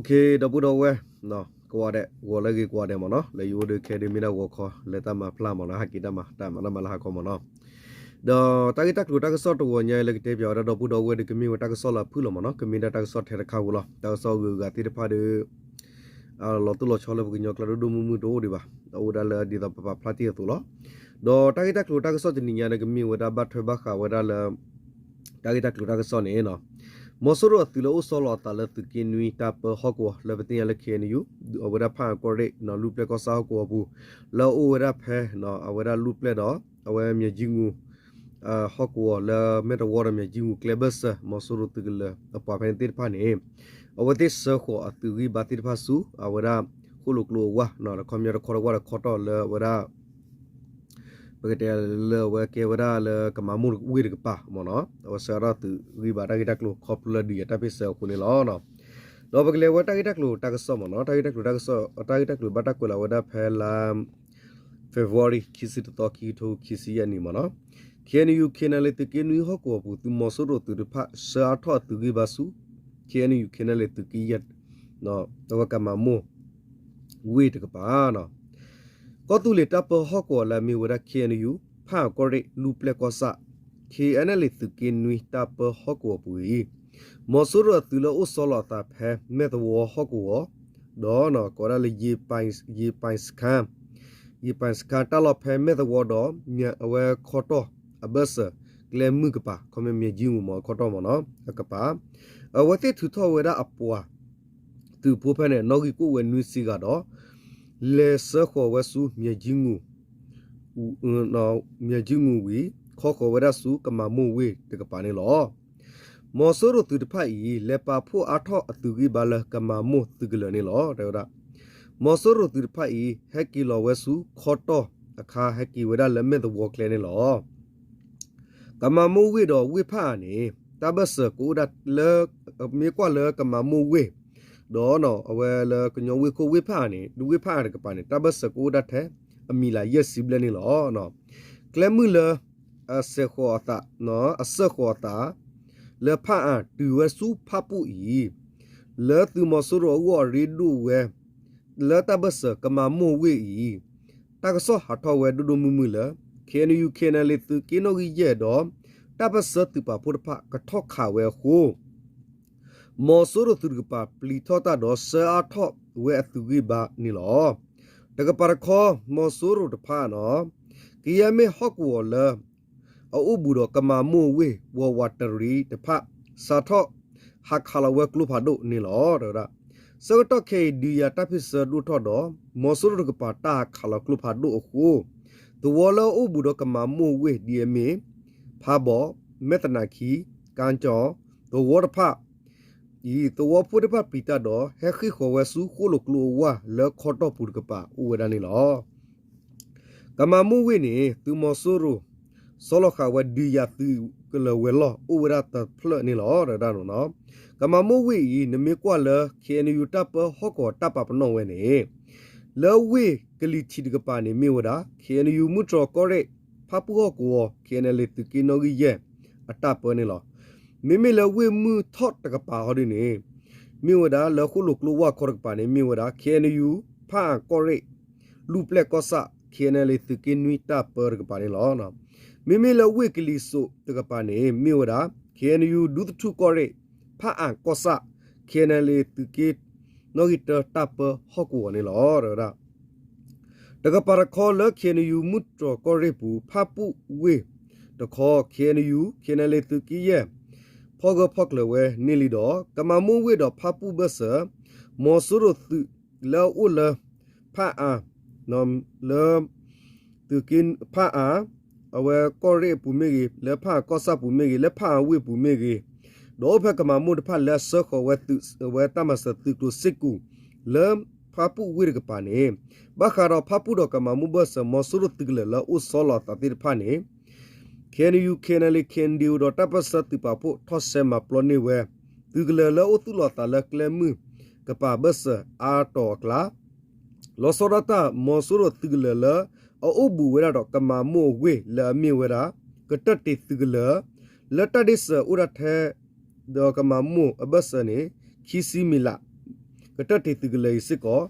ဒီပုၢ်ဒီဝဲၢ် ကိးဂၤဒဲး ဂီၤလၢအဂ့ၤကိးဂၤဒဲးမ့ၢ်နီၤ, လၢယအိၣ်ဒီးခဲဒုးမ့ၢ်ဒၣ်ဂီၤခီ လၢတၢ်မၤဖျါမ့ၢ်နီၤ, ဟဲက့ၤတၢ်မၤ တၢ်မၤတၢ်မၤလၢဟါခီမ့ၢ်နီၤ, ဒီးတၢ်ဂ့ၢ်တၢ်ကျိၤတၢ်ကစီၣ်တဝီညါလၢကတဲပၠးဝဲဒၣ်ဒီပုၢ်ဒီဝဲၢ်ဒီး ကမ့ၢ်ဝဲတၢ်ကစီၣ်လၢအဖုၣ်လီၤမ့ၢ်နီၤ, ကမ့ၢ်ဒၣ်တၢ်ကစီၣ်ထဲတခါဝံၤလီၤ. တၢ်ကစီၣ်အဂုၤအဂၤသ့ၣ်တဖၣ်ဒီး လီၤတိၢ်လီၤဆီလၢပကညီကျါဒိၣ်ဒိၣ်မုၢ်မုၢ်တအိၣ်ဒံးဘၣ်, အိၣ်ဝဲဒၣ်လၢဒ်သိးပပာ်ဖျါထီၣ်အသိးလီၤ. ဒီးတၢ်ဂ့ၢ်တၢ်ကျိၤတၢ်ကစီၣ်တနံၤညါဒီး ကမ့ၢ်ဝဲဒၣ်ဘၣ်ထွဲဘၣ်ဃးဝဲဒၣ်လၢ တၢ်ဂ့ၢ်တၢ်ကျိၤတၢ်ကစီၣ်န့ၣ် မီၤစိရိၤအသုးလၢအိၣ်ဆီလီၤအသးလၢသုးက့နွံတၢ်ပၢဟီၣ်ကဝီၤ လၢပသ့ၣ်ညါလၢ ခ့ၣ်အဲၣ်ယူၣ် အဝဲဒၣ်ဖၣ်အၣ်ကီၢ်ရ့ၣ် လူၢ်ပျဲၢ်ကီၢ်ဆၣ်ဟီၣ်ကဝီၤပူၤ လၢအအိၣ်ဝဲဒၣ်ဖဲ အဝဲဒၣ်လူၢ်ပျဲၢ်ဒီး အဝဲမၠဲၤကၠံမူၤ ဟီၣ်ကဝီၤလၢမဲၢ်တဝီဒီးမၠဲၤကၠံမူၤကျဲဘၢၣ်စၢၤ မီၤစိရိၤသုးကလၢၤအပှၤဖဲန့ၣ်သ့ၣ်တဖၣ်န့ၣ် အဝဲသ့ၣ်ဆှၢဃီၤအသုးဂံၢ်ဘါသ့ၣ်တဖၣ်ဆူ အဝဲဒၣ် ဃိၣ်လိာ်ကျိအဝါ ဒီးခီပညီတခီတဝၢ်တခီတီၢ်လၢအဝဲဒၣ် ပကတဲလၢအဝဲကဲဝဲဒၣ်လၢကမၤမိၢ်ဝ့ၢ်တကပၤမ့ၢ်နီၤ, အဝဲဆှၢအါထီၣ်သုးဂံၢ်ဘါတၢ်ဂ့ၢ်တၢ်ကျိၤခီဖျိလၢဒုးယၤတၢ်ပ့ၢ်ဆၢအဃိန့ၣ်လီၤ. ဒီးပကလဲၤဝဲတၢ်ဂ့ၢ်တၢ်ကျိၤတၢ်ကစီၣ်မ့ၢ်နီၤ, တၢ်ဂ့ၢ်တၢ်ကျိၤတၢ်ကစီၣ် တၢ်ဂ့ၢ်တၢ်ကျိၤဘၣ်တၢ်ကွဲးလီၤဝဲဒၣ်ဖဲလါ February ခံဆံတသီ ခံကထိခံဆံယဲၢ်နံၣ်မ့ၢ်နီၤ, ခ့ၣ်အဲၣ်ယူၣ် ခ့ၣ်အဲၣ်ယူၣ် သုးက့နွံဟီၣ်ကဝီၤပူၤ သုးမီၤစိရိၤသုးတဖၣ် ဆှၢအါထီၣ်အသုးဂံၢ်ဘါဆူ ခ့ၣ်အဲၣ်ယူၣ် ခ့ၣ်အဲၣ်ယူၣ် သုးက့ယဲၢ် အဝဲကမၤမိၢ်ဝ့ၢ်တကပၤ ကီၢ်သူလ့ၤတၢ်ပၢဟီၣ်ကဝီၤလၢအမ့ၢ်ဝဲဒၣ် ခ့ၣ်အဲၣ်ယူၣ် ဖၣ်အၣ်ကီၢ်ရ့ၣ် လူၢ်ပျဲၢ်ကီၢ်ဆၣ် ခ့ၣ်အဲၣ်ယူၣ် သုးက့နွံတၢ်ပၢဟီၣ်ကဝီၤပူၤအံၤ မီၤစိရိၤအသုးလၢအိၣ်ဆီလီၤအသးဖဲ မဲၢ်သဝီဟီၣ်ကဝီၤ ဒီးကိးဝဲဒၣ်လၢ ရေပိုင်စခန်း ရေပိုင်စခန်း တၢ်လီၢ်ဖဲမဲၢ်သဝီဒီး အဝဲခီတီၢ်အဘၢၣ်စၢၤ ကျဲမုၢ်ကပၤ ခီမ့ၢ်မၠဲၤကၠံမူၤမ့ၢ်ခီတီၢ်မ့ၢ်နီၤ အကပၤ အဝဲသ့ၣ်ထုးထီၣ်ဝဲဒၣ်အပှၤ သုးဖိဖဲန့ၣ် နီၣ်ဂံၢ်ကိၣ်ဝဲနွံဆံဂၤဒီး လဲၤဆှၢဃီၤဝဲဆူမၠဲၤကၠံမူၤ မၠဲၤကၠံမူၤဝံၤ ခီဃီၤဝဲဒၣ်ဆူကမၤမိၢ်ဝ့ၢ်တကပၤန့ၣ်လီၤ. မီၤစိရိၤသုးတဖၣ်အံၤ လဲၤပာ်ဖှိၣ်အါထီၣ်အသုးဂံၢ်ဘါလၢကမၤမိၢ်သုးကလၢၤန့ၣ်လီၤ. တဲဝဲဒၣ် မီၤစိရိၤသုးတဖၣ်အံၤ ဟဲက့ၤလီၤဝဲဆူခီတီၢ်အခါ ဟဲက့ၤဝဲဒၣ်လၢမဲၢ်သဝီကျဲန့ၣ်လီၤ. ကမၤမိၢ်ဝ့ၢ်ဒီးဝ့ၢ်ဖၣ်အၣ်န့ၣ် တၢ်ဘၢၣ်စၢၤကအိၣ်ဒၣ်လၢ မ့ၢ်ကွၢ်လၢကမၤမိၢ်ဝ့ၢ် ဒီးအဝဲလၢကညီဝ့ၢ်ခိၣ်ဝ့ၢ်ဖၣ်အၣ်န့ၣ် ဝ့ၢ်ဖၣ်အၣ်တကပၤန့ၣ် တၢ်ဘၢၣ်စၢၤကအိၣ်ဒၣ်ထဲအမံၤလၢယဲၢ်ဆံဘျဲၣ်န့ၣ်လီၤ. ကျဲမုၢ်လၢ အစဲးဃီၤအသး အစၢဃီၤအသး လၢဖၣ်အၣ်တုၤဝဲဆူဖၣ်ပူၣ်အံၤ လၢသုးမီၤစိရိၤအဂီၢ်အရ့ဒိၣ်ဝဲ လၢတၢ်ဘၢၣ်စၢၤကမၤမိၢ်ဝ့ၢ်အံၤ တၢ်ကစီၣ်ဟးထီၣ်ဝဲဒိၣ်ဒိၣ်မုၢ်မုၢ်လၢ ခ့ၣ်အဲၣ်ယူၣ် ခ့ၣ်အဲၣ်ယူၣ် သုးက့နီၣ်ဂံၢ်ယဲၢ်ဒီး တၢ်ပၢၢ်ဆၢသုးပာ်ဖှိၣ်တဖၣ်ကထီၣ်ခးဝဲအဃိ မီၤစိရိၤသုးတကပၤပျံၤထီၣ်တၢ်ဒီးဆှၢအါထီၣ်ဝဲအသုးဂံၢ်ဘါန့ၣ်လီၤ. တကပၤတခီ မီၤစိရိၤတဖၣ်နီၤ ကယဲၢ်မ့ၢ်ဟီၣ်ကဝီၤလၢ အအိၣ်ဘူးဒီးကမၤမိၢ်ဝ့ၢ် ဝီဝးတရံးတဖၣ် စးထီၣ်ဟးခးလီၤဝဲကျိဖးဒိၣ်န့ၣ်လီၤ. တဲဝဲဒၣ် ဆၢကတီၢ်ခဲအံၤဒုးယၤတၢ်ပၢၢ်ဆၢဒိၣ်ထီၣ်ဒီး မီၤစိရိၤတကပၤတၢ်ဟးခးလီၤကျိဖးဒိၣ်အဃိ သဝီလၢအအိၣ်ဘူးဒီးကမၤမိၢ်ဝ့ၢ်ဒ်အမ့ၢ် ဖးဘီၣ်, မဲၢ်သနးခံ, ကၣ်ကၠီၣ် သဝီတဖၣ် အံၤ သဝီဖိသ့ၣ်တဖၣ်ပျံၤတၢ်ဒီး ဟဲဃ့ၢ်ဃီၤဝဲဆူဃိၣ်လိာ်ကျိအဝါလၢခီတီၢ်ပူၤတကပၤအိၣ်ဝဲဒၣ်န့ၣ်လီၤ. ကမၤမိၢ်ဝ့ၢ်န့ၣ် သုးမီၤစိရိၤ ဆီလီၤဃာ်ဝဲဒုးယၤသုးကလၢၤဝဲၤလီၢ်အိၣ်ဝဲဒၣ်တဖျၢၣ်န့ၣ်လီၤ. တဲဝဲဒၣ် ကမၤမိၢ်ဝ့ၢ်အံၤ နမ့ၢ်ကွၢ်လၢ ခ့ၣ်အဲၣ်ယူၣ် တၢ်ပၢဟီၣ်ကဝီၤတၢ်ပာ်ပနီၣ်ဝဲန့ၣ် လၢဝ့ၢ်ကလံၤထံးတကပၤန့ၣ်မ့ၢ်ဝဲဒၣ် ခ့ၣ်အဲၣ်ယူၣ် မုၢ်တြီၤကီၢ်ရ့ၣ် ဖၣ်ပူၣ်ဟီၣ်ကဝီၤ ခ့ၣ်အဲၣ်ယူၣ် သုးက့နီၣ်ဂံၢ်ယဲၢ် အတၢ်ပၢန့ၣ်လီၤ. မ့မ့ၢ်လၢဝ့ၢ်မုၢ်ထီၣ်တကပၤဟီဒ်န့ၣ် မ့ၢ်ဝဲဒၣ်လၢဃိၣ်လိာ်ကျိဝါခီတကပၤန့ၣ် မ့ၢ်ဝဲဒၣ် ခ့ၣ်အဲၣ်ယူၣ် ဖၣ်အၣ်ကီၢ်ရ့ၣ် လူၢ်ပျဲၢ်ကီၢ်ဆၣ် ခ့ၣ်အဲၣ်ယူၣ် သုးက့နွံတၢ်ပၢတကပၤန့ၣ်လီၤ. မ့မ့ၢ်လၢဝ့ၢ်ကလံၤစိးတကပၤန့ၣ် မ့ၢ်ဝဲဒၣ် ခ့ၣ်အဲၣ်ယူၣ် ဒူသထူၣ်ကီၢ်ရ့ၣ် ဖၣ်အၣ်ကီၢ်ဆၣ် ခ့ၣ်အဲၣ်ယူၣ် သုးက့နီၣ်ဂံၢ်တၢတၢ်ပၢဟီၣ်ကဝီၤန့ၣ်လီၤ. တဲဝဲဒၣ် တကပၤတခီလၢ ခ့ၣ်အဲၣ်ယူၣ် မုၢ်တြီၤကီၢ်ရ့ၣ်ပူၤ ဖၣ်ပူၣ်ဝ့ၢ်တခီ ခ့ၣ်အဲၣ်ယူၣ် ခ့ၣ်အဲၣ်ယူၣ် သုးက့ယဲၢ် ဖီၣ်ဂၢၢ်ဖီၣ်ကျၢၤဝဲန့ၣ်လံဒီး ကမၤမိၢ်ဝ့ၢ်ဒီးဖၣ်ပူၣ်ဘၢၣ်စၢၤ မီၤစိရိၤသုးလၢအအိၣ်လၢ ဖၣ်အၣ် လၢ သုးက့ ဖၣ်အၣ် အဝဲကီၢ်ရ့ၣ်အပူၤမ့ၢ်ဂ့ၤ လၢဖၣ်အၣ်ကီၢ်ဆၣ်ပူၤမ့ၢ်ဂ့ၤ လၢဖၣ်အၣ်ဝ့ၢ်ပူၤမ့ၢ်ဂ့ၤ ဒီးအိၣ်ဖဲကမၤမိၢ်တဖၣ်လၢအဆှၢဃီၤဝဲသုး အဝဲတၢ်မၤစၢၤသုးကျိၤစ့ၢ်ကီး လၢဖၣ်ပူၣ်ဝ့ၢ်တကပၤန့ၣ် ဘၣ်ဃးဒီးဖၣ်ပူၣ်ဒီးကမၤမိၢ်ဘၢၣ်စၢၤ မီၤစိရိၤသုးကလၢၤလၢအအိၣ်ဆီလီၤအသးသ့ၣ်တဖၣ်န့ၣ် ခ့ၣ်အဲၣ်ယူၣ် ခ့ၣ်အဲၣ်ယူၣ် ခ့ၣ်အဲၣ်ယူၣ် ဒီးတၢ်ပၢၢ်ဆၢသုးပာ်ဖှိၣ်ထီၣ်ဆဲးမၤပျီန့ၢ်ဝဲ သုးကလၢၤလၢအအိၣ်သူၣ်လီၤအသးလၢကျဲမုၢ်ကပၤဘၢၣ်စၢၤအါတီၤအကျါ လီၤဆီဒၣ်တၢ် မီၤစိရိၤသုးကလၢၤလၢအအိၣ်ဘူးဝဲဒၣ်ဒီးကမၤမိၢ်အဝ့ၢ်လၢအမ့ၢ်ဝဲဒၣ် ကတၢၢ်တ့ၢ်သုးကလၢၤ လၢတၢ်ဒ့ၣ်စၢၤအိၣ်ဒၣ်ထဲ ဒီးကမၤမိၢ်အဘၢၣ်စၢၤန့ၣ် ခံဆံမံးလး ကတၢၢ်တ့ၢ်သုးကလၢၤအံၤစ့ၢ်ကီး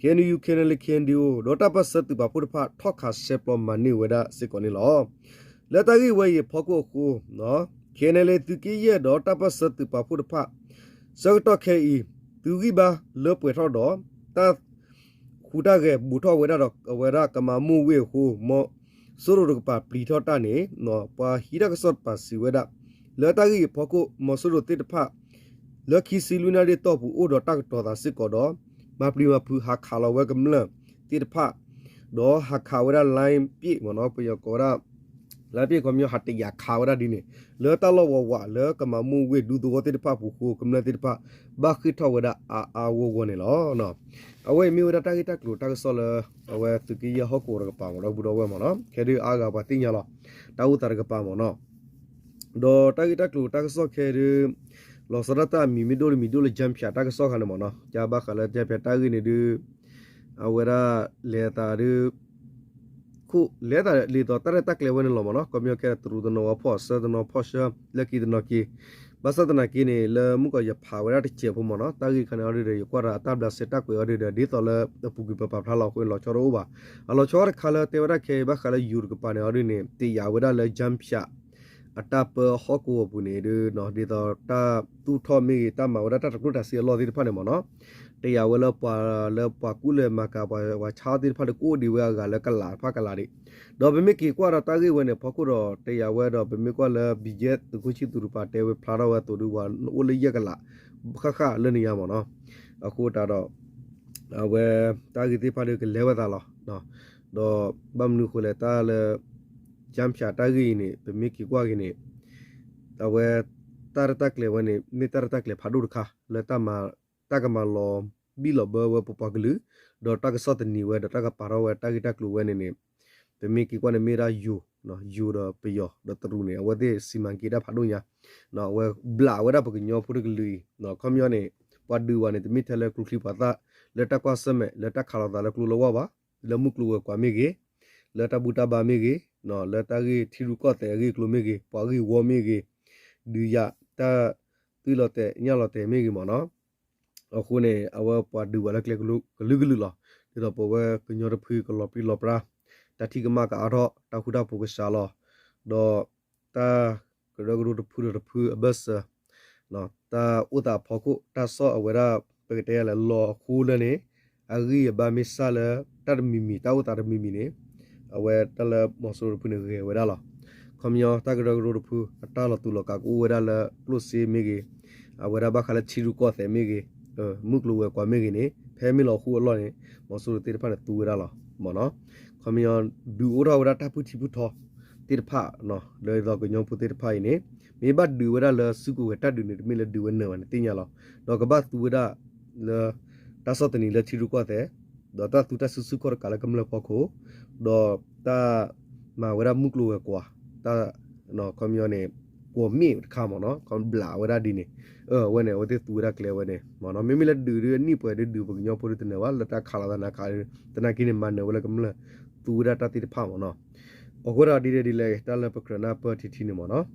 KNU KNLA KNDO ဒီးတၢ်ပၢၢ်ဆၢသုးပာ်ဖှိၣ်တဖၣ် ထီၣ်ခးဆဲးပျီမၤန့ၢ်ဝဲဒၣ်စ့ၢ်ကီးန့ၣ်လီၤ. လၢတၢ်ဂ့ၢ်ဝဲအံၤအဖီခိၣ်အဃိ KNLA သုးက့ယဲၢ်ဒီးတၢ်ပၢၢ်ဆၢသုးပာ်ဖှိၣ်တဖၣ် ဆၢကတီၢ်ခဲအံၤ သုးဂံၢ်ဘါလၢပှဲၤထီၣ်ဒီး တၢ် ဃူတၢ်ဂဲၤဘူးထီၣ်ဝဲဒၣ်ဒီးအဝဲဒၣ်ကမၤမိၢ်ဝ့ၢ်အဃိ မီၤစိရိၤတကပၤပျံၤထီၣ်တၢ်န့ၣ် ပှၤဟံးတၢ်ကစီၣ်တကပၤစံးဝဲဒၣ် လၢတၢ်ဂ့ၢ်အံၤအဖီခိၣ် မီၤစိရိၤသ့ၣ်တဖၣ် လၢခံဆံလွံၢ်နၣ်ရံၣ်အတီၢ်ပူၤအိၣ်ဒီးတၢ်ကတီၤသးစ့ၢ်ကီးဒီး မၤပျံၤမၤဖုးဟးခးလီၤဝဲကမျၢၢ်သ့ၣ်တဖၣ် ဒီးဟးခးဝဲဒၣ် line ပ့ၣ်မ့ၢ်နီၤ ပယီၤကိးဝဲဒၣ် line ပ့ၣ်ခီပညီဟးတယာ်ခးဝဲဒၣ်ဒ်န့ၣ် လၢတၢ်လီၢ်ဝးဝးလၢကမၤမိၢ်ဝ့ၢ်ဒူသဝီသ့ၣ်တဖၣ်အပူၤအဃိ ကမျၢၢ်သ့ၣ်တဖၣ် ဘၣ်ဃ့ၢ်ထီၣ်ဝဲဒၣ်အါအါဂီၢ်ဂီၢ်န့ၣ်လီၤ. အဝဲအံၤမ့ၢ်ဝဲဒၣ်တၢ်ဂ့ၢ်တၢ်ကျိၤတၢ်ကစီၣ်လၢ အဝဲသုးက့ယဲၢ်ဟီၣ်ကဝီၤတကပၤမ့ၢ်နီၤ ဒီပုၢ်ဒီဝဲၢ်မ့ၢ်နီၤ ခဲဒုးအါဂၤပှၤသ့ၣ်ညါလီၤ တၢ်အိၣ်သးတကပၤမ့ၢ်နီၤ ဒီးတၢ်ဂ့ၢ်တၢ်ကျိၤတၢ်ကစီၣ်ခဲဒုး လီၤဆီဒၣ်တၢ်အမံၤမ့ၢ်ဒိၣ်တမံၤဒိၣ်လၢ Jamshad တၢ်ကစီၣ်ခါန့ၣ်မ့ၢ်နီၤ ကဘၣ်ဃးလၢ Jamshad တၢ်ဂ့ၢ်န့ၣ်ဒုး အဝဲဒၣ်လဲၤသးဒုး ခိၣ်လဲၤသးဒ်သိးတၢ်ရဲၣ်တၢ်ကျဲၤဝဲန့ၣ်လီၤမ့ၢ်နီၤ ခီပညီခဲတရူးတနီၤဝဲဖီၣ်ဆၢတနီၤဖီၣ်ဆၢ လၢခံတနီၤက့ၤ ဘၣ်ဆၣ်သနာ်က့န့ၣ် လၢမုၢ်ကီးယဖးဝဲဒၣ်တစဲးဖိမ့ၢ်နီၤ တၢ်ဂ့ၢ်ခါန့ၣ်အီၤဒုးဒီး ယကွၢ်ဒီးအတၢ်ဘျးစဲတၢ်ကွဲးအီၤဒုးဒီး ဒ်သိးလၢအပူၤကွံာ်ပပာ်ဖျါလီၤအဃိန့ၣ် လီၤဆီတအိၣ်ဘၣ်. အလီၤဆီတခါလၢတဲဝဲဒၣ်ခဲအံၤ ဘၣ်ဃးလၢယိၤတကပၤန့ၣ်အီၤဒုးန့ၣ် တယာ်ဝဲဒၣ်လၢ Jamshad အတၢ်ပၢဟီၣ်ကဝီၤပူၤန့ၣ်ဒုး ဒ်သိးတၢ်သူၣ်ထီၣ်မ့ၢ်ဂ့ၤ တၢ်မၤဝဲဒၣ်တၢ်တကျိၣ်တၢ်စ့အလီၢ်သ့ၣ်တဖၣ်န့ၣ်မ့ၢ်နီၤ တယာ်ဝဲလၢပှၤလၢပှၤကူၣ်လဲၤမၤကၤပှၤဝၤဆါသ့ၣ်တဖၣ်ဒီး ကအိၣ်ဒံးဝဲအဂၤလၢကလးတဖၣ်ကလးဒံး ဒီးပမ့ၢ်က့ၤကွၢ်ဒီးတၢ်ဂ့ၢ်ဝဲန့ၣ် ဖီခိၣ်ဒီးတယာ်ဝဲဒီး ပမ့ၢ်ကွၢ်လၢ BGF သုးခိၣ်ဆံသူးတကပၤတဲဝဲဖျါထီၣ်ဝဲအသိးဒုး ပှၤအိၣ်လၢယဲၢ်ကလး ဃၣ်ဃၣ်လၢန့ၣ်ညါမ့ၢ်နီၤ အဃိသတးဒီး အဝဲတၢ်ဂ့ၢ်သ့ၣ်တဖၣ်ဒုးကလဲၤဝဲသးလီၤ. ဒီးဘၣ်မနုၤအဃိလဲၣ် တၢ်လၢ Jamshad တၢ်ဂ့ၢ်အံၤန့ၣ် ပမ့ၢ်က့ၤကွၢ်က့ၤန့ၣ် အဝဲတၢ်ရဲၣ်တၢ်ကျဲၤဝဲန့ၣ် မ့ၢ်တၢ်ရဲၣ်တၢ်ကျဲၤဖးဒိၣ်တခါ လၢ တၢ်ကမၤလီၤဘံၣ်လီၤဘၢဝဲပပှၤကလုာ် ဒီးတၢ်ကဆီၣ်သနံးဝဲ ဒီးတၢ်ကပာ်ထီၣ်ဝဲတၢ်ဂ့ၢ်တၢ်ကျိၤဝဲန့ၣ်န့ၣ် ပမ့ၢ်က့ၤကွၢ်န့ၣ်မ့ၢ်ဒၣ်ယိၤ ယိၤဒီးပယီၤဒီးတရူးန့ၣ် အဝဲသ့ၣ်စံးမၤက့ၤတၢ်ဖးဒိၣ်ညါ အဝဲဘျးဝဲဒၣ်ပကညီဖိတကလုာ်အံၤ ခီပညီန့ၣ် ပှၤဒုးဝဲန့ၣ် တမ့ၢ်ထဲလၢကျိချံပှၤသၣ် လၢတၢ်ကွၢ်ဆၢၣ်မဲာ် လၢတၢ်ခးလိာ်သးလၢကျိလၢဝါဘၣ် လၢမုၢ်ကျိၤဝဲၤကွာ်မ့ၢ်ဂ့ၤ လၢတၢ်ဘူၣ်တၢ်ဘါမ့ၢ်ဂ့ၤ လၢတၢ်ဂ့ၢ်ထံရူၢ်ကီၢ်သဲးအဂ့ၢ်အကျိၤမ့ၢ်ဂ့ၤ ပှၤဂ့ၢ်ဝီမ့ၢ်ဂ့ၤ ဒုးယၤတၢ် သွံၣ်လီၤတဲာ်ညၣ်လီၤတဲာ်မ့ၢ်ဂ့ၤမ့ၢ်နီၤ အဃိန့ၣ် အဝဲပှၤဒုးဝဲလၢကျဲကလုာ်ကလုာ်လီၤ. ဒ်သိးပဝဲကညီတဖုကလီၤပြံလီၤပြါ တၢ်ထံၣ်ကမၣ်ကအါထီၣ် တၢ်ဃူတၢ်ဖိးကစှၤလီၤ ဒီးတၢ်ကရၢကရိတဖုဒီးတဖုအဘၢၣ်စၢၤ တၢ်အိၣ်သးအဖီခိၣ် တၢ်ဆီၣ်အဝဲဒၣ် ပကတဲယၤလဲၣ် လီၤအဃိလၢန့ၣ် အဂံၢ်အဘါမ့ၢ်စၢ်လၢ တၢ်တမံၤမံၤ တၢ်အိၣ်သးတမံၤမံၤန့ၣ် အဝဲတၢ်လၢမီၤစိရိၤတဖုန့ၣ်ဂဲၤဝဲဒၣ်လီၤ. ခီပညီတၢ်ကရၢကရိတဖု အတၢ်လီၤတူာ်လီၤကာ်ကအိၣ်ဝဲဒၣ်လၢကျိၣ်စ့မ့ၢ်ဂ့ၤ အဝဲဒၣ်ဘၣ်ဃးလၢထံရူၢ်ကီၢ်သဲးမ့ၢ်ဂ့ၤ မုၢ်ကျိၤဝဲၤကွာ်မ့ၢ်ဂ့ၤန့ၣ် ဖဲမ့ၢ်လီၤဃိအလီၢ်န့ၣ် မီၤစိရိၤသ့ၣ်တဖၣ်န့ၣ်သူဝဲဒၣ်လီၤမ့ၢ်နီၤ. ခီပညီ ဒုးအိၣ်ထီၣ်ဝဲဒၣ်တၢ်ဖုၣ်ထံဖုၣ်ထီသ့ၣ်တဖၣ် လၢဒ်သိးကညီဖိသ့ၣ်တဖၣ်အံၤန့ၣ် မ့ၢ်ဘၣ်ဒုးဝဲဒၣ်လၢစုကဝဲၤတၢ်ဒုးန့ၣ် တမ့ၢ်လၢဒုးဝဲနၢၤဘၣ်န့ၣ်သ့ၣ်ညါလီၤ. ဒီးကဘၣ်သူဝဲဒၣ်လၢ တၢ်ဆီၣ်သနံးလၢထံရူၢ်ကီၢ်သဲး ဒီးတၢ်သူတၢ်စုဆူၣ်ခီၣ်တကးလၢကမျၢၢ်ဖီခိၣ် ဒီးတၢ်မၤဝဲဒၣ်မုၢ်ကျိၤဝဲၤကွာ် တၢ် ခီပညီန့ၣ် ကွီၢ်မ့ၣ်တခါမ့ၢ်နီၤ ခီဘျးဝဲဒၣ်ဒ်န့ၣ် အဝဲန့ၣ် အဝဲသ့ၣ်သူဝဲဒၣ်ကျဲဝဲန့ၣ်မ့ၢ်နီၤ. မ့မ့ၢ်လၢဒုးဒုးအနံၣ်ပှဲၤဒုးဒုးပှၤကညီဖိဒုးတနၢၤဘၣ် လၢတၢ်ခးလိာ်သးနၤခး သနာ်က့န့ၣ် မၤနၢၤဝဲလၢကမျၢၢ် သူဝဲဒၣ်တၢ်သ့ၣ်တဖၣ်မ့ၢ်နီၤ. အဃိဒီးဒ်လဲၣ်ဒ်လဲၣ် တၢ်လၢပကြၢးနၢ်ပၢၢ်ထံထံန့ၣ်မ့ၢ်နီၤ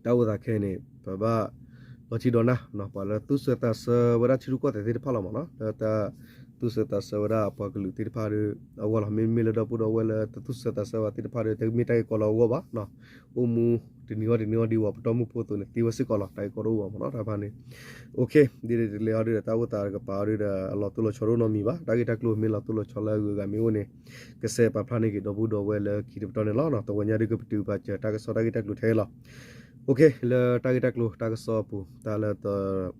တၢ်အိၣ်သးခဲအံၤန့ၣ် ပဘၣ် လီၤထံဒီးနၢ် ပှၤလၢသူၣ်စၢၤသးစၢၤဝဲဒၣ်ထံရူၢ်ကီၢ်သဲးသ့ၣ်တဖၣ်လီၤမ့ၢ်နီၤ လၢတၢ်သူၣ်စၢၤသးစၢၤဝဲဒၣ်အပှၤကလုာ်သ့ၣ်တဖၣ်ဒီး အဂီၢ်လီၤ. မ့မ့ၢ်လၢဒီပုၢ်ဒီဝဲၢ်လၢတသူၣ်စၢၤသးစၢၤဘၣ်သ့ၣ်တဖၣ်ဒီး တမ့ၢ်တၢ်ဂ့ၢ်ကီလၢအဂီၢ်ဘၣ် အိၣ်မူတနံၤအီၤတနံၤအီၤဒ်ဝဲပတီၢ်မုၢ်ဖိအသိးန့ၣ် သ့ဝဲစ့ၢ်ကီးလီၤ. တၢ်ဂ့ၢ်ကီတအိၣ်ဘၣ်မ့ၢ်နီၤ တၢ်ဖၣ်န့ၣ် ဒ်လဲၣ်ဒ်လဲၣ်အီၤဒုးဒီး တၢ်အိၣ်သးတကပၤအီၤဒုးဒီး အလီၤတိၢ်လီၤဆီတအိၣ်နီတမံၤဘၣ်. တၢ်ဂ့ၢ်တၢ်ကျိၤမ့ၢ်လီၤတိၢ်လီၤဆီလၢအဂုၤအဂၤမ့ၢ်အိၣ်န့ၣ် ကစဲးပာ်ဖျါန့ၢ်က့ၤဒီပုၢ်ဒီဝဲၢ်လၢခံတပတီၢ်န့ၣ်လီၤ. တဝဲညါဒုးကပတုာ်ပာ်စၢၤတၢ်ကစီၣ်တၢ်ဂ့ၢ်တၢ်ကျိၤထဲအံၤလီၤ. လၢတၢ်ဂ့ၢ်တၢ်ကျိၤတၢ်ကစီၣ်အပူၤ တၢ်လၢ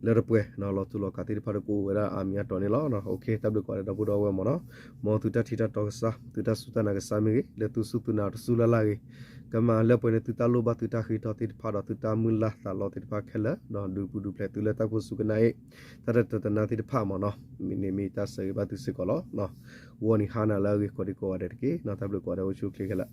လၢတပှဲၤ လီၤတူာ်လီၤကာ်သ့ၣ်တဖၣ်ဒီးကအိၣ်ဝဲဒၣ်အါမံၤအါတီၤန့ၣ်လီၤ. တၢ်ဘျုးကိးဂၤဒဲးဒီပုၢ်ဒီဝဲၢ်မ့ၢ်နီၤ မ်သုတၢ်ထံၣ်တၢ်တီကစၢ် သုတၢ်စူၢ်တၢ်နာ်ကစၢ်မ့ၢ်ဂ့ၤ လၢသုစူၢ်သုနာ်တစူၢ်လၢ်လၢ်ဂ့ၤ ကမၤလၢပှဲၤန့ၢ်သုတၢ်လိၣ်ဘၣ်သုတၢ်ဃ့ထီသ့ၣ်တဖၣ်ဒီးသုတၢ်မုၢ်လၢ်သးလီသ့ၣ်တဖၣ်ခဲလၢာ် ဒီးဒုးပူၤဒုးဖျဲးသုလၢတၢ်ကိၢ်ဆူၣ်ကနၣ်အ့ၣ် တၢ်တတနါသ့ၣ်တဖၣ်မ့ၢ်နီၤ မ့ၢ်န့ၣ်မ့ၢ်တၢ်ဆၢဂ့ၤဘၣ်သုစ့ၢ်ကီးလီၤ. ဂီၤနံၤဟါနၤလၢအဂ့ၤကိးဒံကိးဂၤဒဲးတက့ၢ်. တၢ်ဘျုးကိးဂၤဒဲးအိၣ်ဆူၣ်အိၣ်ချ့ခဲလၢာ်.